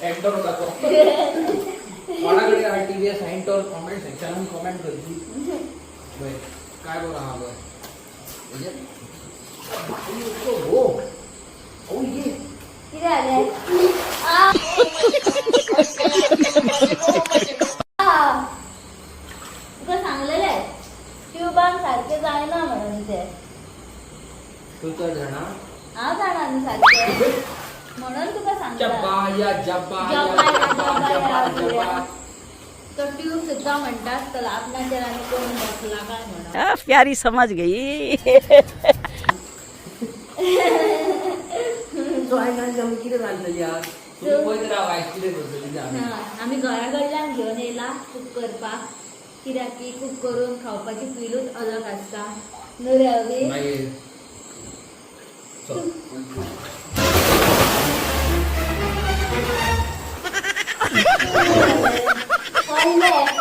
T V S centre होता तो. कोणाकडे हा T V S centre, comment सेक्शनान कॉमेंट करची. पळय काय बरो आहा पळय. म्हणजे भाई तो हो ओ ये. कितें जालें आ! आ! तुका सांगलेलें ट्युबान सारकें जायना म्हणून तें. तूं तर जाणा. हांव जाणा न्हू सारकें, म्हणून तुका सांगता. जब्बा या जब्बा या जब्बा या, जब्बा जब्बा जब्बा या. जब्बा. तो ट्यूब सुद्दां म्हणटा आसतलो आपणाचेर आनी कोण बसला काय म्हणून. प्यारी समझ गई. सो आयज आमी कितें रांदतली आज? तुमी पळयत राव आयज कितें करतली तें आमी. हा, आमी घरा कडल्यान घेवन येयला कूक करपाक, कित्याक की कूक करून खावपाची फिलूच अलग आसता न्हू रे अवी? मागीर चल. पडले.